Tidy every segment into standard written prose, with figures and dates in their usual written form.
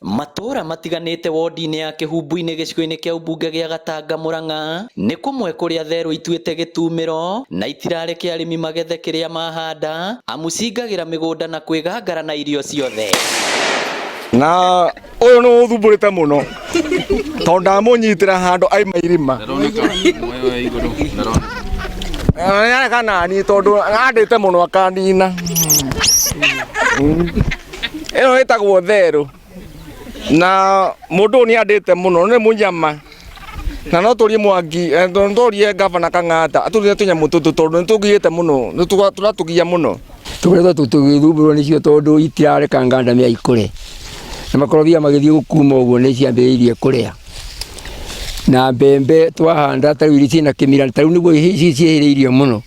Matũra matiganĩte wodi-inĩ ya Kĩhumbu-inĩ gĩcigo-inĩ kĩa ũmbunge gĩa Gatanga Murang'a nĩ kũmwe kũrĩa therũ ituĩte gĩtumĩro na itirareke arĩmi magethe kĩrĩa mahanda amu cingagĩra mĩgũnda na kwĩgangara na irio ciothe. Na ũyũ nĩ ũthumbũrĩte mũno tondũ ndamũnyitĩra handũ aima irima nĩareka naniĩ tondũ andĩte mũno akanina. Ĩno ĩtagwo therũ na mũndũ ũyũ nĩandĩte mũno nĩ mũnyama na no tũrie Mwangi, no tũrie ngavana Kang'ata atũrute tũnyamũ tũtũ tondũ nĩtũgiĩte mũno, tũratũgia mũno. Tũkoretwo tũgĩthumbũrwo nĩcio tondũ itirareka ngandamia ikũre na makorobia magĩthiĩ gũkuma ũguo nĩ ciambĩrĩirie kũrĩa na mbembe twahanda ta rĩu iria ciĩna kĩmira ta rĩu nĩguo ciĩhĩrĩirie mũno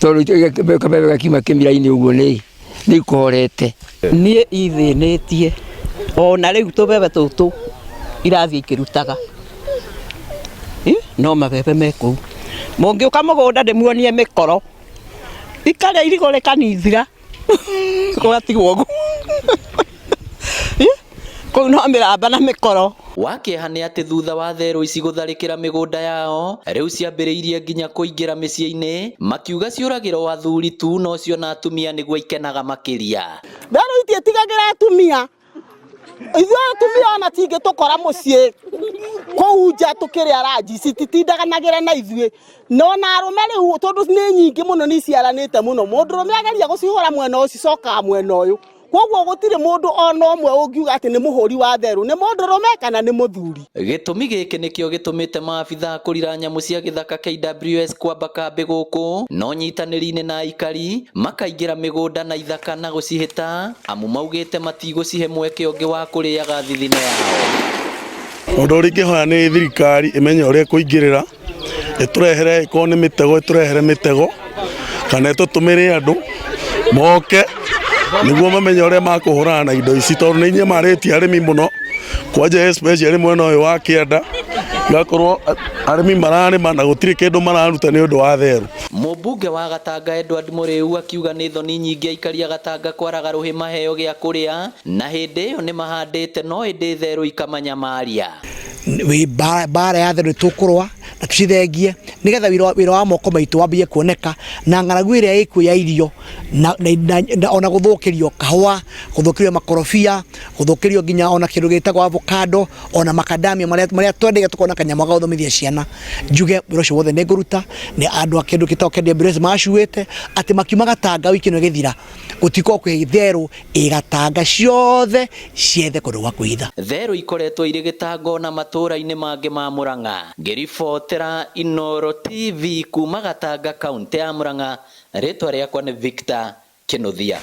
tondũ kabembe gakiuma kĩmira-inĩ ũguo nĩ ikũhorete. Niĩ ithĩnĩtie ona rĩu tũbebe tũtũ irathiĩ ikĩrutaga no mabebe me kũu. Mũngĩũka mũgũnda ndĩmuonie mĩkoro ikarĩa irigũ rĩkanithira gũgatigwo ũguo kũu no mĩramba na mĩkoro. Wa kĩeha nĩ atĩ thutha wa therũ ici gũtharĩkĩra mĩgũnda yao rĩu ciambĩrĩirie nginya kũingĩra mĩciĩ-inĩ makiuga ciũragĩra o athuri tu no ciona atumia nĩguo ikenaga makĩria. Therũ itiĩtigagĩra atumia ithuĩ atumia ona cingĩtũkora mũciĩ kũu nja tũkĩrĩa ranji cititindanagĩra na ithuĩ no na arũme rĩu tondũ nĩ nyingĩ mũno nĩ iciaranĩte mũno mũndũrũme ageria gũcihũra mwena ũcio cicokaga mwena ũyũ koguo gũtirĩ mũndũ ona ũmwe ũngiuga atĩ nĩ mũhũri wa therũ nĩ mũndũrũme kana nĩ mũthuri. Gĩtũmi gĩkĩ nĩkĩo gĩtũmĩte maabitha a kũrira nyamũ cia gĩthaka KWS kwamba kambĩ gũkũ no nyitanĩri-inĩ na aikari makaingĩra mĩgũnda na ithaka na gũcihĩta amu maugĩte matigũcihe mweke ũngĩ wa kũrĩaga thithino yao. Ũndũ ũrĩa ingĩhoya nĩ thirikari ĩmenye ũrĩa ĩkũingĩrĩra ĩtũrehere ĩkorwo nĩ mĩtego ĩtũrehere mĩtego kana ĩtũtũmĩre andũ moke nĩguo mamenye ũrĩa makũhũrana na indo ici tondũ nĩ inyamarĩtie arĩmi mũno kwanja especially mwena ũyũ wa kĩanda igakorwo arĩmi mararĩma na gũtirĩ kĩndũ mararuta nĩ ũndũ wa therũ. Mũmbunge wa Gatanga Edward Mũrĩu akiuga nĩ thoni nyingĩ aikari a Gatanga kwaraga rũhĩ maheo gĩa kũrĩa na hĩndĩ ĩyo nĩ mahandĩte no ĩndĩ therũ ikamanyamaria. Mbara ya therũ nĩtũkũrũa na tũcithengie nĩgetha wĩra wa moko maitũ wambie kuoneka na ng'aragu ĩrĩa ĩkuo ya irio na, na, na, ona gũthũkĩrio kahũa, gũthũkĩrio makorobia, gũthũkĩrio nginya ona kĩndũ gĩtagwo avocado, ona makadamia marĩa twendete tũkona kanyamũ ga gũthomithia ciana. Njuge wĩra ũcio wothe nĩ ngũruta nĩ andũ a kĩndũ gĩtagwo KWS macuĩte atĩ makiuma Gatanga wiki ĩno ĩgĩthira gũtikorwo kwĩ therũ ĩ Gatanga ciothe ciethe kũndũ gwa kwĩhitha. Therũ ikoretwo irĩ gĩtango na matũũra-inĩ mangĩ ma Murang'a. Ngĩribotera Inooro TV kuma Gatanga kaunti ya Murang'a, rĩtwa rĩakwa nĩ Victor Kĩnuthia.